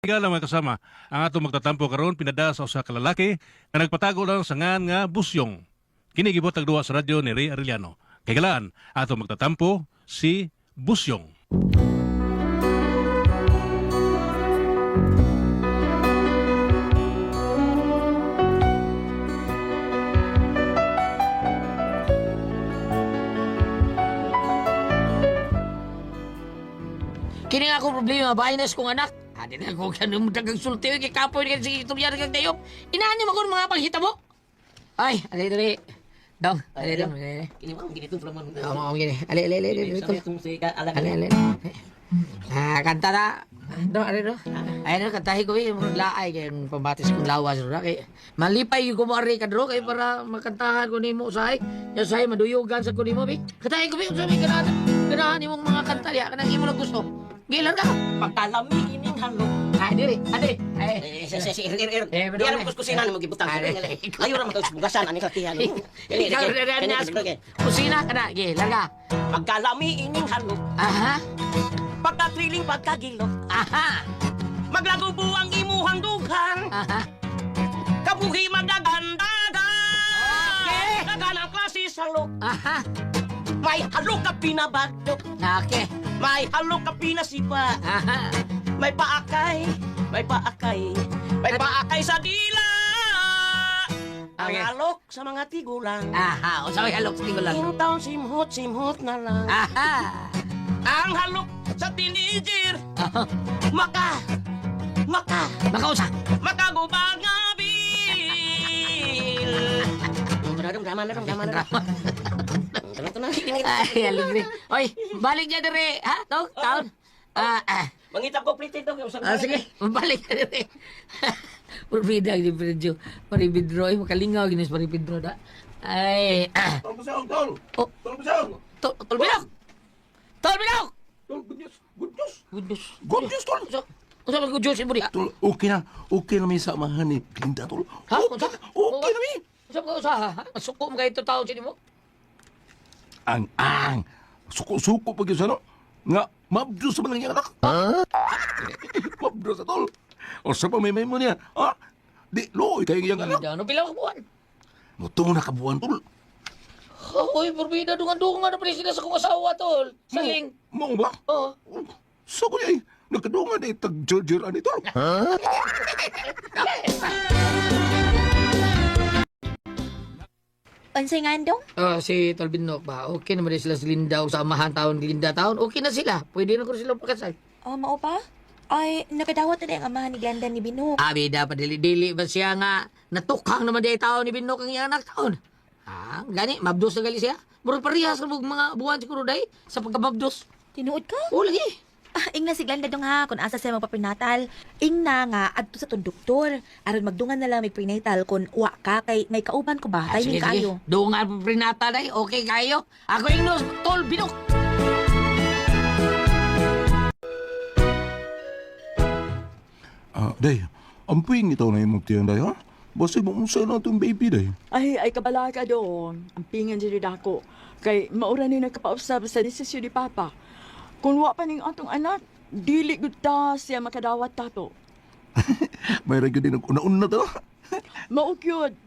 Higala mga kasama, ang atong magtatampo karon pinada sa usa ka lalaki nga nagpatago lang sa ngan nga Busyong. Kini gibotag duwa sa radyo ni Ray Arellano. Kay galaan, atong magtatampo si Busyong. Kini nga akong problema, bahay na kong anak. Adi na ko kanong dagang sulti kay kapoy kay sige istorya kag dayop. Inahan niyo magun mga panghitabo. Ay, ali dali. Dong, ali dong, ali. Kini mo gini itong flaman. Amo amo gini. Ali ali ali ali. Sabi itong si alam. Ali ali. Ah, kanta na. Dong, ali do. Ay no, kantahi ko eh, mga laay kay pambatis kong lawas ra kay malipay gyud ko mo ari kadro kay para makantahan ko nimo usahay. Ya usahay maduyugan sa ko nimo bi. Kantahi ko bi unsa may ganahan. Ganahan imong mga kanta diha kanang imo lang gusto. Gilan ka. Pagkalami ining halok. Ay, diri, ade. Ay. Eh, si si si ir ir. Eh, Di alam kus kusina mo gibutang. Ay. Ayo ra magkas bugasan ani katihan. Ikaw na na Kusina ka na. Gi, larga. Pagkalami ining halok. Aha. Pagkatriling pagkagilok. Aha. Maglagubo ang imuhang dughan. Aha. Kabuhi magagandagan. Okay. Dagan ang klase sa halok. Aha. May halok ka pinabagdok. Okay. May halok ka pinasipa. Aha. May paakay, may paakay, may paakay sa dila. Ang Okay. alok sa mga tigulang. Aha. Unsa may halok sa tigulang? In town simhot, simhot na lang. Aha. Ang halok sa teenager. Aha. Maka, maka, Makausa. makagubang nga bil. Drama na, drama na, drama na. Ay, aligre. Oy, balik niya dire, ha? Tog, taon. Ah, ah. Mangita ko plite to. Ah, sige, balik ka dire. Purbida ni Pedro. Paribidro, ay makalingaw ginis paribidro da. Ay, ah. Tol Busong, tol! Oh. Tol Busong! Tol, tol bilog. Tol bilog. Tol, good news! Good news! Good news. Good news, tol! Unsa unsa man good news imo diha? Tol, okay na. Okay na may samahan ni Glinda, tol. Ha? Okay, Unsa? na, okay na may. Unsa ka usaha? ha? Masuko mo kayo tao sa nimo? Ang, ang! Suko-suko pag yun sa no? Nga, mabdo sa mga anak. Ha? Mabdo sa tol. O sa pamimay mo niya, ha? Di, loy, kayo iyang anak. Ano pila ka buwan? Mutungo na kabuan, tol. Oy, porbida dungan-dungan na pala sila sa kong asawa tol. Saling. Mo ba? Oh. So ko niya, nagkadungan eh, tag-jerjer ani, tol. Ha? Unsay nga andong? Ah, si Tol Binok ba? Okay naman din sila sa Linda o sa amahan taon Linda taon. Okay na sila. Pwede na ko sila pakasal. Oh, mao pa? Ay, nakadawat na ang amahan ni Glenda ni Binok. Abi dapat dili-dili ba siya nga natukhang naman di taon ni Binok ang iyang anak taon. Ah, gani mabdos na gali siya. Murag parehas ra og mga buwan siguro day sa pagkamabdos. Tinuod ka? O lagi. Ah, ingna si Glenda dong ha, kung asa siya magpaprenatal. Ingna nga, adto sa tong doktor. Aron magdungan na lang may prenatal kung wa ka kay may kauban ko ba? Ah, Timing kaayo. Dungan prinata day, okay kayo. Ako ingnos Tol Binok. Ah, day, ang puwing ito na imong tiyan, day, ha? Basta mo unsa na itong baby, day. Ay, ay kabala ka doon. Ang pingan diri dako. Kay maura ni nagkapausab sa desisyon ni Papa. Kung wa pa ning atong anak, dili gud ta siya makadawat tato. May radyo din una-una to. Mao gyud.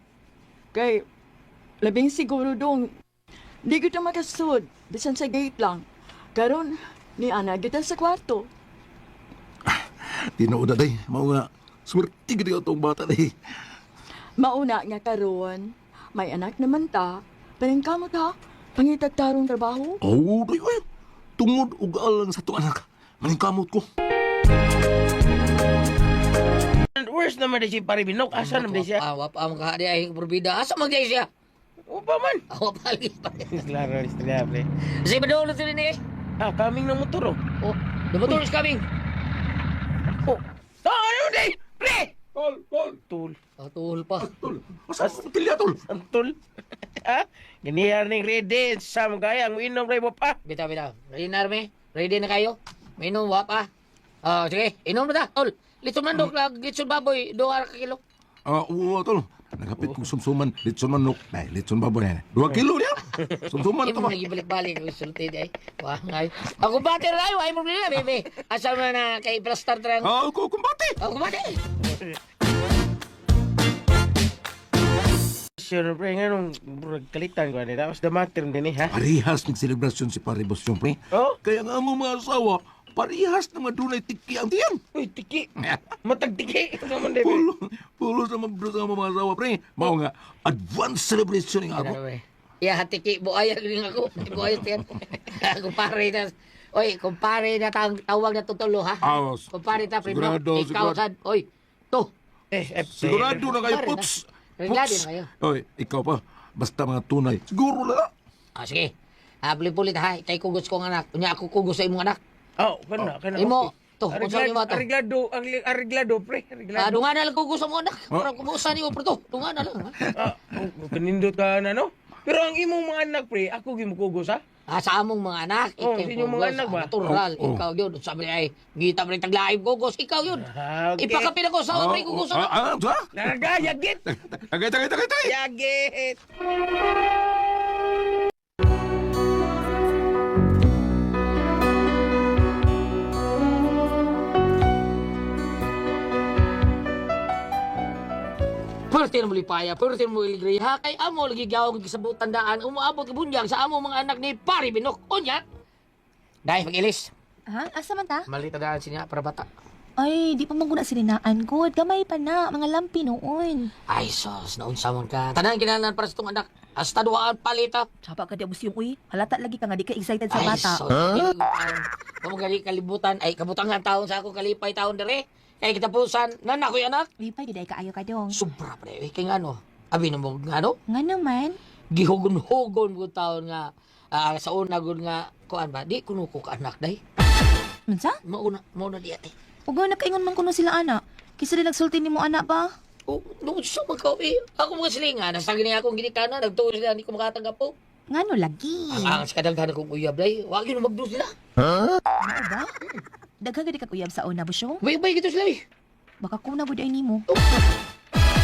Kay labing siguro dong di gud ta makasud bisan sa gate lang. Karon ni ana kita sa kwarto. Tinuod na, day. Mao nga, swerte gid itong bata, day. Mauna nga karon, may anak naman ta. Paningkamot ha. Pangitag tarong trabaho. Oh, day, oy. Tungod ug alang sa itong anak. Maningkamot ko. Where's naman di si Paribinok? Asa naman di siya? Ah, wa pa ang kahadi ay porbida. Asa man gyud siya? Upa man. Ah, wa pa lagi pa. Klaro, istorya, pre. Si Badolo sila ni. Ah, kaming ng motor, oh. Oh, the motor is coming. Oh. Ah, ano di? Pre! Tol, tol. Tul. Ah, tuhol pa. Tol, asa mo tilya, tol? Ang tul. Ha? Ganiyar ning ready. Sa mga gaya, ang inom rin mo pa. Bitaw, bitaw. Ready na arme? Ready na kayo? May inom, wa pa. Ah, sige, inom na ta. Tol, litson manok, lag, litson baboy, duha ka kilo. Ah, oo, tol. Nagapit kong sumsuman, litson manok. Ay, litson baboy na. 2 kilo niya. Sumsuman Imo to ba? lagi balik-balik ang sulti di ay. Wah, ngay. Ako bate ra ay, mo problema, bebe. Asa man na kay plastar trang. Ah, ko kumbate. Ako bate. Sure, pre, nga nung murag kalitan ko ani. Tapos the matter din eh, ha? Parehas nagselebrasyon si Pare Bosyong, pre. Oh? Kaya nga ang mga asawa, parehas na madunay tiki ang tiyan. Uy, tiki. Matag tiki. Ano man, pre? Pulo, pulo sa mabdo sa mga asawa, pre. Mao nga, advance celebration nga ako. Ya hatiki buaya rin ako. Buaya tiyan. Kumpare na. Oy, kumpare na tang tawag na tutulo ha. Ah, Kumpare ta primo. sigurado, Ikaw sigurado. sad. Oy. To. Eh, eh, Sigurado na kayo, Pare na. Puts. Reglado Puts. na kayo. Oy, ikaw pa. Basta mga tunay. Siguro na lang. Ah, sige. Ah, pulit ha. Ikay kugos kong anak. Unya ako kugos sa imong anak. Oh, kana, kana. Imo, to, Arreglado, unsa nimo to? arreglado, arreglado, pre. Arreglado. Ah, dungan na lang kugos sa imong anak. Para kumusa nimo pre to. Dungan na lang. Ha? Ah, oh, kanindot ka na, no? Pero ang imong mga anak, pre, ako gimukugos, ha? Ah, sa among mga anak, Oh, ikaw sa inyong mga kugos. anak ba? Ah, natural, Oh, oh. ikaw yun. Sabi ay, gita mo rin taglaib kugos, ikaw yun. Ah, okay. Ipakapin ako sa pre kugos Ah, anak. ah, ah, Naraga, yagit! Tagay, tagay, tagay, tagay. Yagit! Pwerte na mo lipaya, pwerte na mo iligri. Ha, kay amo lagi gawang gisabutan daan, umuabot kabunyag sa amo mga anak ni Pari Binok. Unya. Dahil pag-ilis. Ha? Asa man ta? Malita daan siya para bata. Ay, di pa man ko na sininaan good. Gamay pa na, mga lampi noon. Ay, sos, naunsa man ka. Tanan kinahanglan para sa itong anak. Hasta duaan palita. Tsaba ka di abos yung uy. Halata lagi ka nga di ka excited sa Ay, bata. sos. Huh? Kung kalibutan, ay kabutangan taon sa ako kalipay taon dire. Kay kitapusan, nana ko'y anak. Lipay, di kaayo ka dong. Sobra pre. Eh, kay ngano? Abi na mo ngano? Nga naman. Gihugon-hugon ko taon nga ah, sa una gud nga kuan ba di kuno ko ka anak day. Unsa? Mauna mauna di ate. Ug nga nakaingon man kuno sila ana. Kisa di nagsulti nimo ana ba? Oh, no sa man ka eh. Ako mga silingan, nasa gini akong ginikana, nagtuo sila hindi ko makatanggap po. Ngano lagi? Ang sa kadaghan akong uyab day, wag yun magdo sila. Mao ba? Daghan gid kag uyab sa una, busyong. Ubay-ubay gito sila eh. Baka kuna gud ay nimo.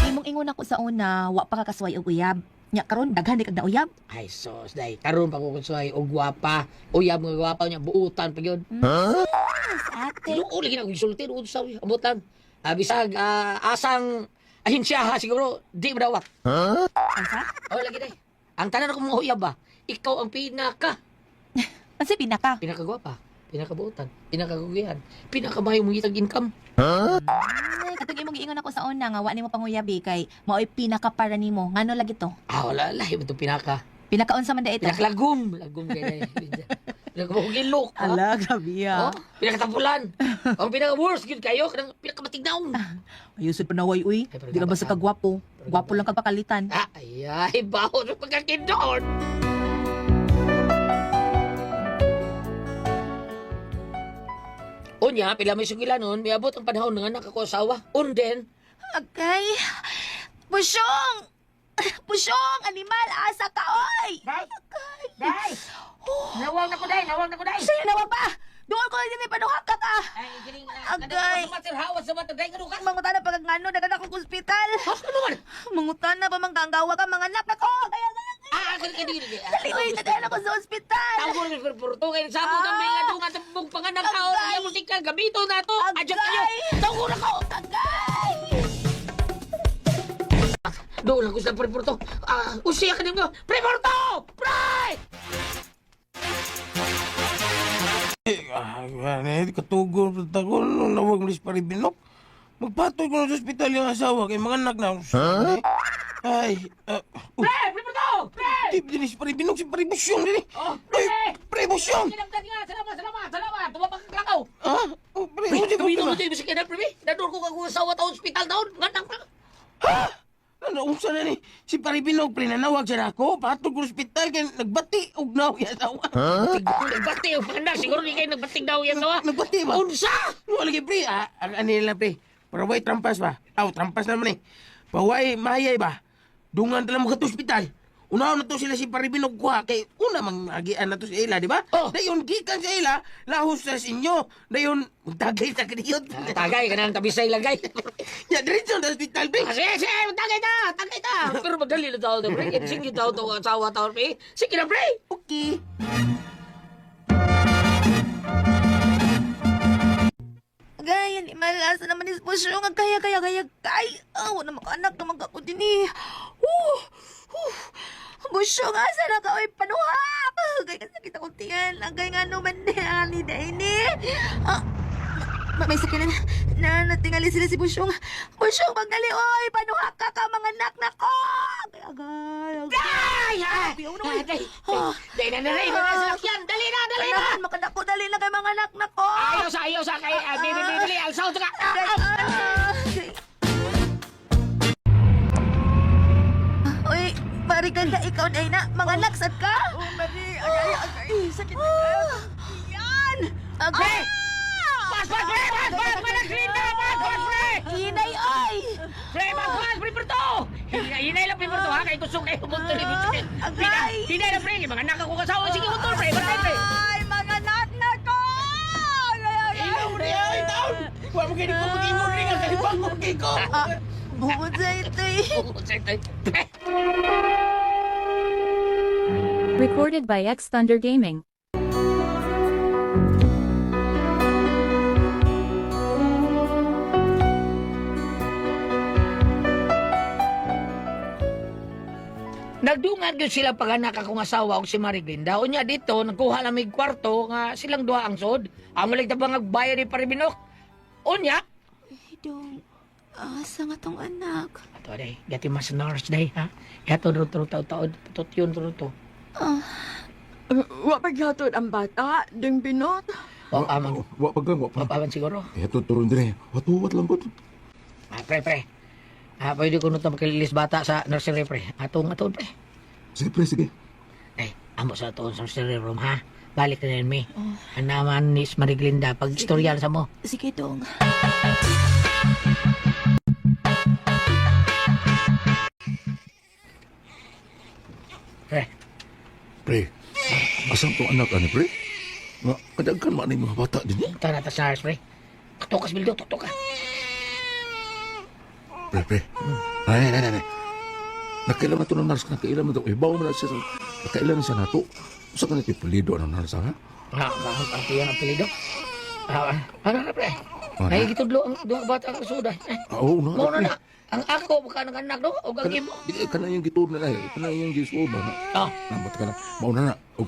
Imong ingon ako sa una, wa pa ka kasuway og uyab. Nya karon daghan di kag nauyab. Ay sos day, karon pa ko kunsuhay og gwapa. Uyab nga gwapa niya buutan pa gyud. Yes, ate. Tinuod lagi na akong gisulti doon sa abutan. Ah, bisag ah, asang ahinsya ha siguro di madawat. Unsa? Oh, lagi day. Ang tanan akong mga uyab ba, ikaw ang pinaka Unsa pinaka? pinakagwapa, pinakabuutan, pinakagugihan, pinakamayo mong itag income. Ay, katong imong giingon ako sa una nga wa nimo panguyabi kay maoy pinaka para nimo. Ngano lagi to? Ah, wala lahi mo itong pinaka. Pinakaunsa man da ito? Pinakalagom, lagom kay day. Pinakamahugilok. Ala, grabe Oh, pinakatampulan. Ang pinaka-worst gyud kayo kanang pinakamatignaon. Ayusin pa naway uy. Ay, pero Di ka ba sa dapat- kagwapo? Gwapo lang kagpakalitan. Ah, ay, ay, baho sa pagkakindon. Unya, pila may sugilanon, miabot ang panahon nga anak ako asawa. Unden, Agay. Busyong! Busyong! Animal! Asa ka, oy! Day! Agay! Day! Nawang na ko, day! Nawang na ko, day! Sa'yo naman pa! Doon ko lang din panuha ka ka! Ay, gining, Agay! Sa mater, hawas sa mater, day, ganun ka! Mangutan na pagkangano, dagan akong ospital. Has, ano man? Mangutan na pa mangkanggawa ka, mga anak na ko! Kaya nga lang! Ah, ako ka dili. Dali, uy, dadahan ako sa ospital! Tawag ko ng porto kay sabo ng mga dungan sa bug panganak tao. Agay! Iya mo tingkal gamito na to. Adyan kayo. Agay! Tawag na ko. Agay! Doon lang ko sa preporto. Ah, usiya ka nimo. Preporto! Pre! Eh, ah, eh, katugol, katugol, nung nawag mo pa rin binok. Magpatol ko na sa ospital yung asawa kay mga anak na. Huh? Ay, ah, uy, Pre, preporto! Pre! di, di, si pare binok, si pare busyong, dili. Oh, pre! Ay, pre busyong! Kinamtan nga. Salamat, salamat, salamat. Tumapang ka klakaw. Ah, oh, pre, Pre, oh, di gawin ko mo ito. Ibig sabihin na, pre. Nador ko kang asawa ta ospital daon. Nganang ka. Ha? Ano, unsa na ni? Si pare binok, pre, nanawag siya na ako. Patol ko sa ospital, kay nagbati, og naw yung asawa. Nagbati ang panganak. Siguro di kayo nagbating daw yan sawa. Nagbati ba? Unsa! Wala lagi, pre. Ah, ang ano nila, pre. Para way trampas ba? Aw, trampas naman eh. Paway, mahayay ba? Dungan tala mo ka ospital. Unahon na to sila si Paribinog kuha kay una mang agian na to sa ila, di ba? Oh. Dayon gikan sa ila, lahos sa inyo. Dayon magtagay sa kaniyot. Tagay ka na ng tabisay lang, gay. Ya diretso na ospital, pre. Ah, sige, sige, tagay ta, tagay ta. Pero madali na tao to, pre. Sige tao to, asawa tao, pre. Sige na, pre. Okay. Gay, animal, asa naman is Busyong. Ang kaya, kaya, kaya, kay. Aw, na makanak naman ka ko din eh. Huh. Busyong, asa na ka, oy, panuha. Gay, kasakit akong tingin. Ang kaya nga naman ni Ali ni. Ah, may sakit na, na natingali sila si Busyong. Busyong, magdali, oy, panuha ka ka, mga anak na ko. Agay, agay. Ay, ay, ay, day, day, na, na, na, na, salakyan. Dali na, dali na. Kailangan makadako, dali na kay mga anak na ko. Ayaw sa, kay, ah, baby, baby, dali, alsaw ka. Ah, Agay, ah. ah. Uy, Mariganda, ikaw na na. Mga laksad ka. Oh, Marie, agay, agay, sakit na kayo. Yan! Agay! Pas, pas, pre, pas, pas, malagrinda, pas, pas, pre. Inay, oy! Pre, pas, pas, pre, to. Hinay, hinay lang, pre, to, ha? Kay kusog, kay humunto, ni kusog. Agay! Hinay lang, pre, mga anak ako kasawa. Sige, humunto, pre, bantay, pre. Ay, mga anak na ko! Agay, agay. Ilaw rin ay taon. Wa mo gani ko mag-ingon rin ang kalibang kay ko. Ah, bukod sa ito eh. Pre, Recorded by X Thunder Gaming. Nagdungan gyud sila pag-anak akong asawa og si Marie Glinda. Unya dito, nagkuha na may kwarto nga silang duha ang sod. Amo lang tabang agbayad ni Paribinok. Unya, Dong, asa nga tong anak? ato day, gati mas nurse day ha. Yato ro tro tao tao tut yun ro to. Wa paghatod ang bata, ding binot. Wa amang, Wa pa gang, wa pa. wa pa man siguro. Eto turon dire. Watuwat lang ko. Ah, pre pre. Ah, pwede ko nito makililis bata sa nursery pre. Atong aton pre. Sige pre, sige. Eh, amo sa aton sa nursery room ha. Balik na mi. Ang naman ni Marie Glinda pag istorya sa mo. Sige, Dong. Pre, Pre, asam tong anak ani pre? Nga kadaghan man ni mga bata din. Eh. tara ta sa nurse pre. Tukas bildo, tutok ka. Pre, pre. Ay, ay, ay, ay. Nakailan na to ng nurse, nakailan na to. Ibaw mo na siya. Nakailan na siya na to. Usa ka na ito palido ang nurse, ha? Ah, ang ang ang apelido. Ah, ano na pre? Ano? Ay gitudlo ang duha ka bata ang suda. Eh, Ah, Oo, na. mao na na. Ang ako baka nang anak do og ang imo. Kana yung gituod na eh. Kana yung gisuod ba na. Oh, Nambat ka na. Mauna na. Og,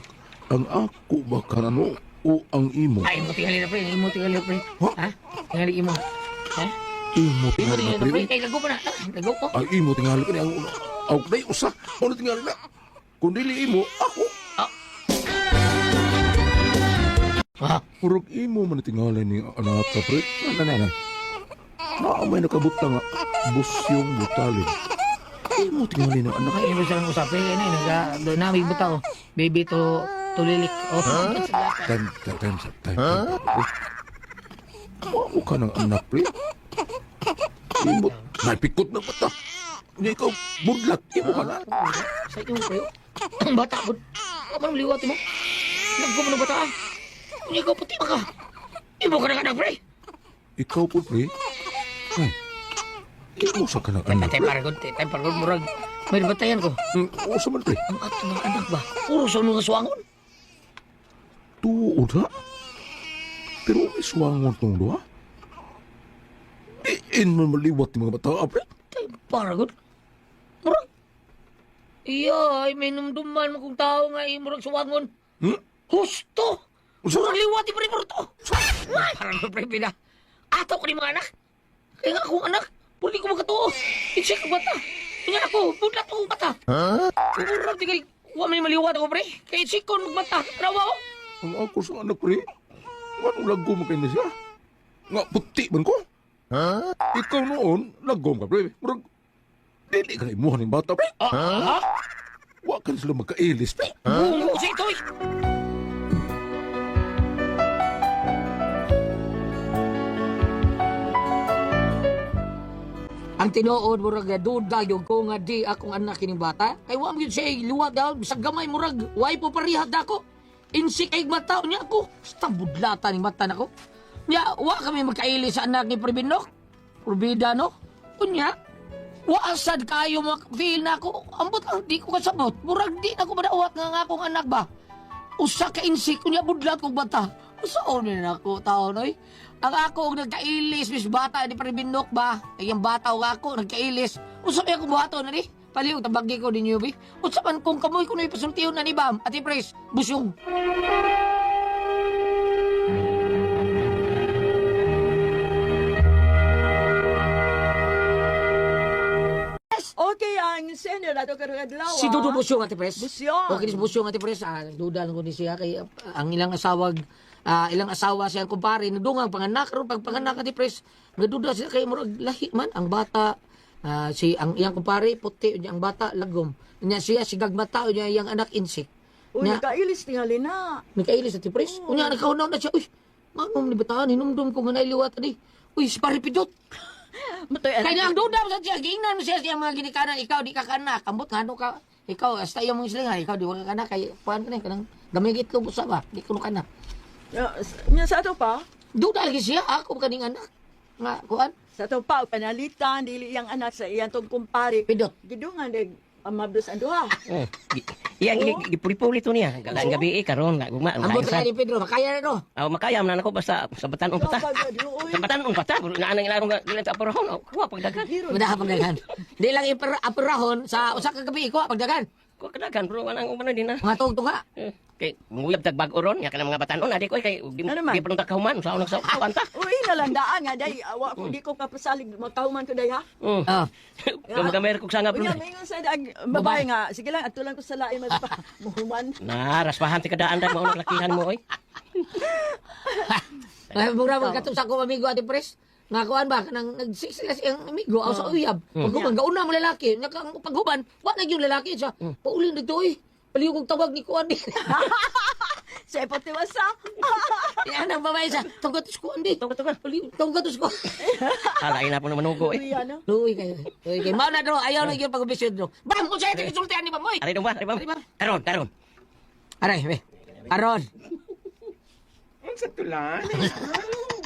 ang ako ba ka na no? O ang imo? ay mo tingali na pre, imo tingali na pre. Ha? Ha? Tingali imo. Ha? Imo Imo tingali tingali na na pre, pre. kay lago pa na. Ah, Lago ko. Ay, imo tingali ka niya. Ang ang day usa. Ano tingali na? Kung dili imo, ako. Ah, Murag imo man tingali ni anak ka pre. Na na na. Na may nakabutang nga busyong butalin. Imo tingali ng anak. ay imo sa usapin kay na naga do nami butaw. Baby to tulilik. Oh. Time, time, time, time, time. Pre. Mao ka ng anak, pre. Imo, naipikot na bata. Hindi ikaw, budlat. Imo ka na. Sa imo pre. Ang bata pud. Wa man liwat mo. Nagko man ang bata. ah. Unya ikaw puti ba ka? Imo ka na anak pre. Ikaw po, pre. Ay, imo sa ka ng anak, Tay pre. paragon, tay paragon murag. May batayan ko. Usa man, pre. Ang ato mga anak ba? Puro sa mga suwangon. Tuod, ha? Pero may swangon tong duha. Diin man maliwat yung mga bata, ah, pre. Tay paragon. Murag. Iya, ay may numduman mo kung tao nga ay murag suwangon. Hmm? Husto! Usa? Murag liwat pre to. Parang pre pina. Ato ko ni mga anak. Kaya nga akong anak, pwede ko magkatuo. Insya ka bata. Nga ako, budlat akong bata. Murag tinggal, wa may maliwat ako pre. Kaya sikon magbata. Rawa ko. Ang ako sa anak, pre. Anong lagom kayo na siya? Nga, puti man ko. Ikaw noon, lagom ka, pre. Murag, dili ka na imuha ng bata, pre. Ah, ha? Wa ka na sila magkailis, pre. Bungo si itoy. Ang tinuod, murag duda yung ko nga di akong anak kining bata. Kay wa mo yun siya luwat daw bisag gamay murag way po parihag dako. Insik ay mata niya ako. Basta budlata ni mata nako. Nya wa kami magkaili sa anak ni Prebinok. Probida no. Unya, wa asad kayo mak-feel na ako. Ambot lang di ko kasabot. Murag di na ko madawat nga nga akong anak ba. Usa ka insik unya budlat kog bata. Usaon ni nako taon oy. Ang ako og nagkailis bis bata ni Prebinok ba. Ay ang bata og ako nagkailis. Usa may ako buhaton na ni. Palihog tabagi ko ninyo bi. Unsa man kung kamoy kuno ipasultihon na ni Bam. Ate Pres, busyong. Okay, ang senior ato karong adlaw. Si Dudo Busyong, Ate Pres. Busyong. Okay, si Busyong, Ate Pres. Ah, nagduda lang ko ni siya kay ang ilang asawag ilang asawa siya ang kumpare nagdungang panganak ron pag panganak, Ate Pres, nagduda siya kay murag lahi man ang bata. Si ang iyang kumpare puti, unya ang bata lagom, unya siya sigag mata, unya iyang anak insik. Uy, Nya, nagkailis tingali na. nagkailis, Ate Pres. Unya nagkahunaw na siya, uy, manom ni bataan hinumdum ko nga nailiwat ani, uy, si pare pidot. Matoy Kaya nga ang duda mo sa siya, giingnan mo siya sa iyang mga ginikanan, ikaw di ka kanak, ambot nga ano ka, ikaw, hasta iyong mga silingan, ikaw di ka kanak, kay kuhan ka na, kanang gamay itlog usa ba, di ko kanak. Nya sa ato pa, Duda lagi siya, ako kaning anak, nga, kuhan, sa ato pa panalitan dili iyang anak sa iyang tong kumpare. Pindot. Gidungan dig mabdos ang duha. Eh, Iyang gipuli-puli to niya. Galang gabi eh, karon nga gugma. Ambot ka ni Pedro, makaya na no. Aw makaya man ako basta sa batan-on pa ta. Sa batan-on pa ta. Naa nang ilarong gilan sa apurahon. Aw, kuha pagdagan. Madaha pagdagan. Di lang ipapurahon sa usa ka gabi, ikaw pagdagan. Kuha kadagan bro anang uban din na. Mga tugtong ka. Eh, kay muyab tag bag-o ron nya kanang mga batan-on adi ko eh, kay di Ano man? di pa nung kahuman sa unang sa kuan ta. Uy, nalandaan nga day awa ko di ko kapasalig makahuman ko day ha. Mm. Ah, Gamay kog sanga bro. Unya mingon sa dag babae nga sige lang atulan ko sa lain magpa muhuman. Na raspahan ti kadaan dag mao lakihan mo oy. Ay, mura magkatong sa akong amigo, Ate Pres. Nga kuan ba, kanang nagsiksila siyang amigo, aw sa uyab. Paghuban, gauna mo lalaki. Nga kang paghuban, wa na yung lalaki siya. Paulin dito eh. Paliw kong tawag ni kuan di. Sa ipotiwasa. Yan ang babae siya. Tawag to kuan di. Tungkol tungkol. Paliw, tawag to kuan. Alay na po naman ugo eh. Uy, ano? Luoy kayo. Luoy kayo. Mao na dro, ayaw na yung pag-ubisyon dro. Bam, kung sa'yo sultihan ni Bam, oy. Ari dong ba? Ari Ari ba? ba? Karon, karon. Aray, be. Aron. Unsa tulan?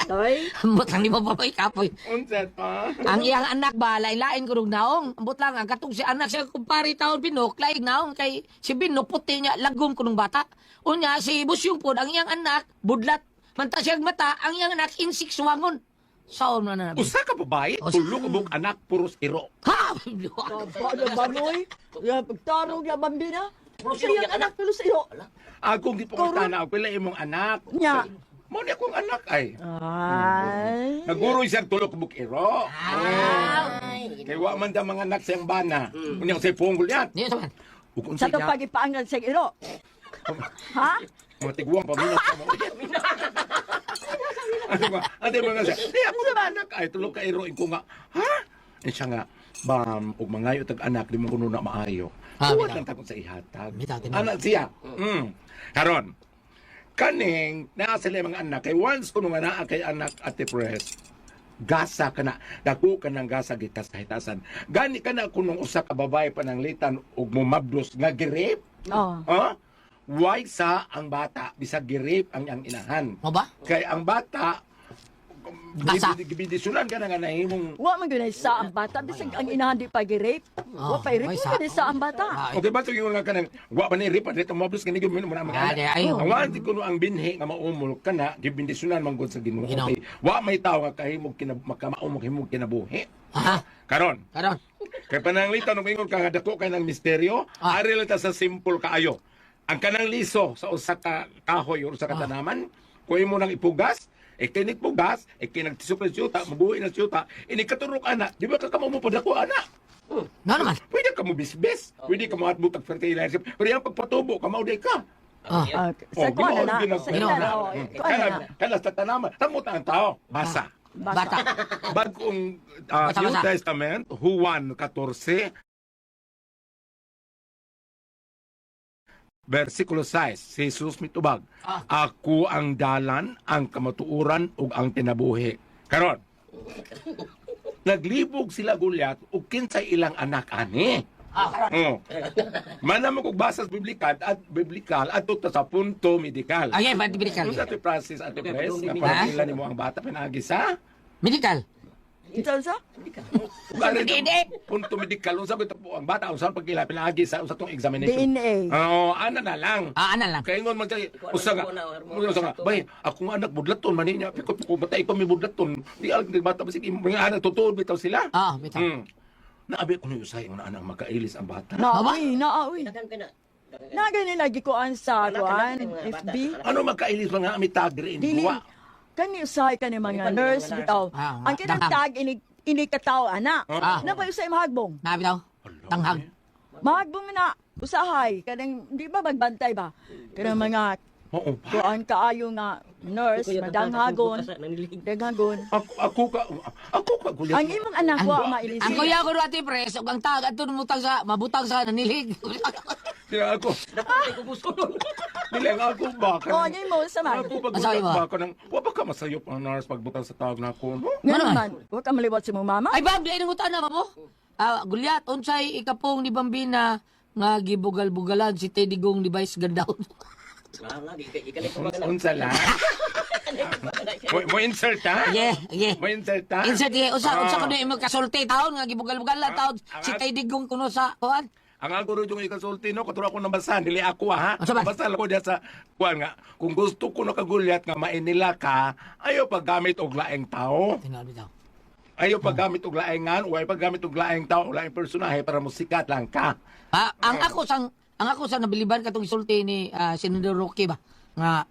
Toy. Ambot lang ni Bam, oy, kapoy. Unsa pa? Ang iyang anak ba, lain-lain ko rong naong. Ambot lang, ang katong si anak siya kumpare taon Binok, laing naong kay si Binok puti niya, lagom ko nung bata. Unya, si Busyong pod, ang iyang anak, budlat. Manta siyang mata, ang iyang anak, insik suwangon. Saon na na. Usa ka babae, tulo ka buok anak, puros iro. Ha! Ba na bamoy? Ya pagtarong ya bambina. Sa iyang anak tulo sa iyo. Akong gipangutana ako pila imong anak. Nya. Mo ni akong anak ay. Ay. Naguroy siyang tulo ka buok iro. Kay wa man da mga anak siyang bana. Unya say punggol yan. Niyo sa man. Ug Sa unsa to niya? pagipaangal sa iro. Ha? Mga tiguang paminaw ka mo. Ano ba? Ate mga siya. Eh, ako na anak ay tulo ka iro ko nga. Ha? Eh siya nga, bam, ug mangayo tag anak di mo kuno na maayo. Ah, Tuwad bitaw. lang takot sa ihatag. Bitaw, tinuod. Anak siya. Karon. Kaning naa sila mga anak kay once kuno nga naa kay anak Ate Pres, gasa ka na dako ka ng gasa gitas kahitasan gani ka na kunong usa ka babae pananglitan ug mumabdos nga girip. Oh. Ha? Why sa ang bata bisag girip ang iyang inahan? Mo ba? Kay ang bata Basa. Gibidisulan ka na nga nahimong Wa man gyud sa ang bata bisag ang inahan di pa gi-rape. Oh, Wa pa rape may wa sa- sa ang bata. Ay, Okay ba yung nga kanang wa pa ni rip dito mablos kini gyud mo na mga Ah, di, ayaw. Ang wa di kuno ang binhi nga maumol kana gibindisunan man gud sa Ginoo. Ginoo. Kay wa may tawo nga kahimog kina makamaumog himog kinabuhi. Ha? Karon, Karon. kay pananglitan og ingon ka nga dako kay ng misteryo, ari lang ta sa simple kaayo. Ang kanang liso sa usa ka kahoy or usa ka tanaman, kung imo nang ipugas, e kinig pugas, e kinagtisok ng siyuta, mabuhi ng siyuta, ini katurok ana, di ba ka kamo mo padako ana? No naman. Pwede ka mo bisbis, pwede ka mo atbutag fertilizer, pero yung pagpatubo, kamao day ka. Ah. Ah, sa Oh, kuan na Ginoo, na. Sa Ginoo ila na. na. oh, Kuan na na. Kana sa tanaman, tamot ang tao, basa. Bata. Bagong Basa, New basa. Testament, Juan 14, versikulo 6, si Jesus mitubag, "Ako ang dalan, ang kamatuoran, ug ang tinabuhi." Karon, Naglibog sila gulyat ug kinsay ilang anak ani. Oh. Mana mo kog basa sa biblikal at biblikal adto ta sa punto medikal. Okay, pati medical. Unsa ti process ato pres nga pagpila nimo ang bata pinaagi sa Medical. Unsa unsa? Ug ari Hindi, to, hindi. punto medikal unsa gyud po ang bata unsa pagkila pinaagi sa unsa tong examination. DNA. Oo, ana na lang. Ah, ana lang. Kaya ingon man siya, usa nga, bay, akong anak budlaton man niya, pikot ko batay ko mi budlaton. Di alam di bata basig mga anak tutuod bitaw sila. Ah, bitaw. Naabi ko ni usay nga anak makailis ang bata. Naawi, naawi. Daghan ka na. Na gani lagi kuan sa kuan FB. Ano makailis man nga ami tagri in Dili buwa. kani usahay kani mga nurse bitaw. Ah, Ang kanang danghang. tag ini ini kataw ana. Ah. Na ba usay mahagbong? Na bitaw. Tanghag. Mahagbong na usahay kanang di ba magbantay ba? Kanang mga Oo ba? kuan kaayo nga nurse madanghagon, danghagon. Ako ka gulyat. Ang imong anak wa mailisi. Ang kuya ko ate pres, ug ang tag adto mutang sa mabutang sa nanilig. Dili ako. Dili ang ako ba? Oh, ang imo sa man. Ako ba Masabi mo? ba kanang wa ba ka masayop ang nurse pagbutang sa tawag na ako? No? Nga Ano man? naman, wa ka maliwat sa imong mama. Ay bam, di ay nangutan na ba mo? Ah, gulyat, unsay ikapong ni Bambina nga gibugal-bugalan si Teddy Gong ni Vice Ganda. Unsa lang? Mo insert ha? Yeah, yeah. Mo insert ha? Insert yeah, usa Ah. unsa kuno imo kasulti taon nga gibugal-bugalan taon si Teddy Gong kuno sa kuan. Ang ako ro yung ikasulti no, katuro ako nabasa, dili ako ha. Unsa ba? Nabasa ko diya sa kuan nga kung gusto ko nakagulyat nga mainila ka, ayo paggamit og laing tao. Tingal bitaw. Ayo paggamit og laing ngan, o ayo paggamit og laing tao, o laing personahe para musikat lang ka. Ah, ang ako sang nabiliban katong isulti ni Senador Roque ba nga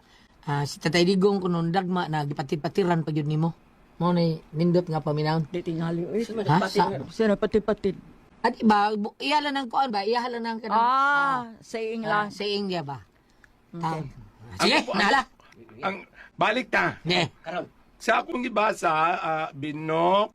si Tatay Digong kuno dagma na gipatid-patiran pa gyud nimo. Mo ni nindot nga paminawon. Di tingali oy. Ha? Sa, Sino pati-pati. ah, di ba iya lang ang kuan ba? Iya lang ang kanang Ah, saying lang. saying niya ba? Okay. Sige, nala. Ang balik ta. Yeah. Karon. Sa akong gibasa, Binok,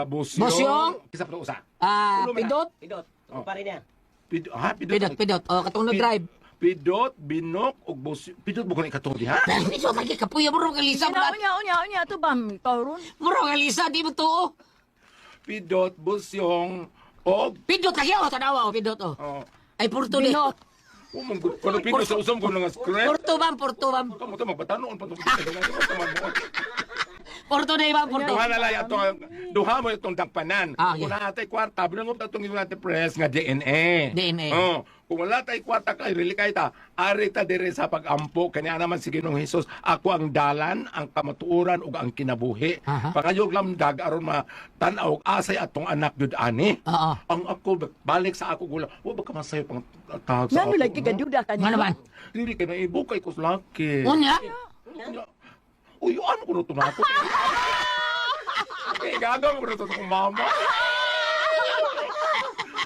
Busyong, Busyong. Kisa pa usa. Ah, Ulo man na. pidot, Pidot. Pare niya. Pidot, ha? Pidot. pidot, pidot. Oh, katong nag-drive. Pidot, Binok, ug Busyong. Pidot mo ko na ikatong ha? Pero medyo lagi kapuya mo rin kalisa Unya, unya, unya, unya, ito ba? Ikaw ron? Muro kalisa di mo tuo. Pidot, Busyong, og Pidot lagi oh, tanawa oh, pidot oh. oh, Ay purto ni. Binok. Oh, mong kuno pino sa usam ko nga script. Purto bam, purto bam. Kamo to magbatanon pa to. Purto na ibang purto. Duha na lang ato duha mo itong dagpanan. Ah, Kung yeah. naa tay kwarta, binangop ta itong natin press nga DNA. DNA. Oh, kung wala tay kwarta kay rili kay ta, ari ta dire sa pagampo kanya naman si Ginoong Hesus, ako ang dalan, ang kamatuoran ug ang kinabuhi. Aha. Pangayog lamdag aron ma tan-aw og asay atong anak gyud ani. Oo. Ang ako balik sa ako gula. Wa ba ka masayo pang tawag sa Nga ako? lagi ka duda ka Nga naman. Dili kay naibukay ko sa laki. Unya. Unya. Uy, ano ko na ito na ako? Eh, gagawin ko na ito sa mama.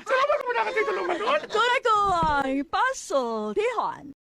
Salamat mo na kasi tulungan doon. Kuray ko ay puzzle. Tihon.